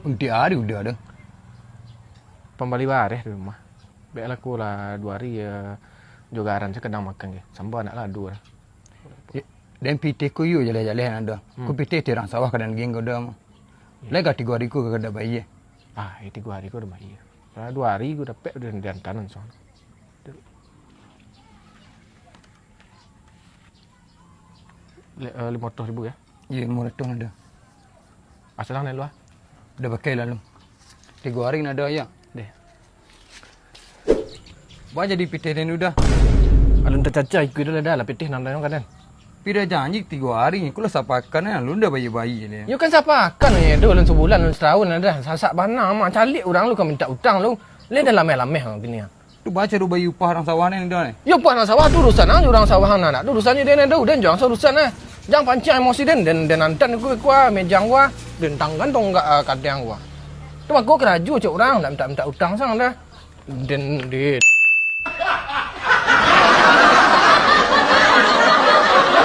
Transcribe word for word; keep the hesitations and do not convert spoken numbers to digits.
Untuak ari Uda tu. Pambali bareh di rumah. Bek lah ko lah duo ari, yo, jo garan se kadang makan ge. Samba nak lah ado lah. Den pitih ko iyo jaleh-jaleh nan ado. Hmm. Ko pitih ti urang sawah kadang geng ko ado. Lai ka tigo ari ko ka dak bayia. Ah, eh, tigo ari ko dah bayia. Lah duo ari ko dapek udah diantan langsung. Le-, eh, limo ratuih ribu yo? Iyo, limo ratuih ado. Asalan dari lua? Udah pakai lalu. Tigo ari nan ado yo. Deh. Baa jadi pitih den Uda? Alun tacaca ikua tu lah dah, lah pitih nan lain kan. Pida janji tigo ari, ko lah sapakan, eh, alun dah bayia-bayia ni. Yo kan sapakan ni tu, alun sabulan, alun satahun lah dah. Sasak bana, mak caliak urang lu ka mintak utang lu. Lai dah lameh-lameh kini. Tu baa caro bayia upah urang sawah ni, Uda ni? Yo, upah urang sawah tu urusan ang, urang sawah ang nak, tu urusan den tu, den jan usah urusan ah. Jan pancing emosi den, den, den antan ku, ku ah, mejang ku ah, den tanggan tonggak, ah, kadang ku ah. Tu mako karajo cak urang, nak mintak-mintak utang sang dah. Den, den.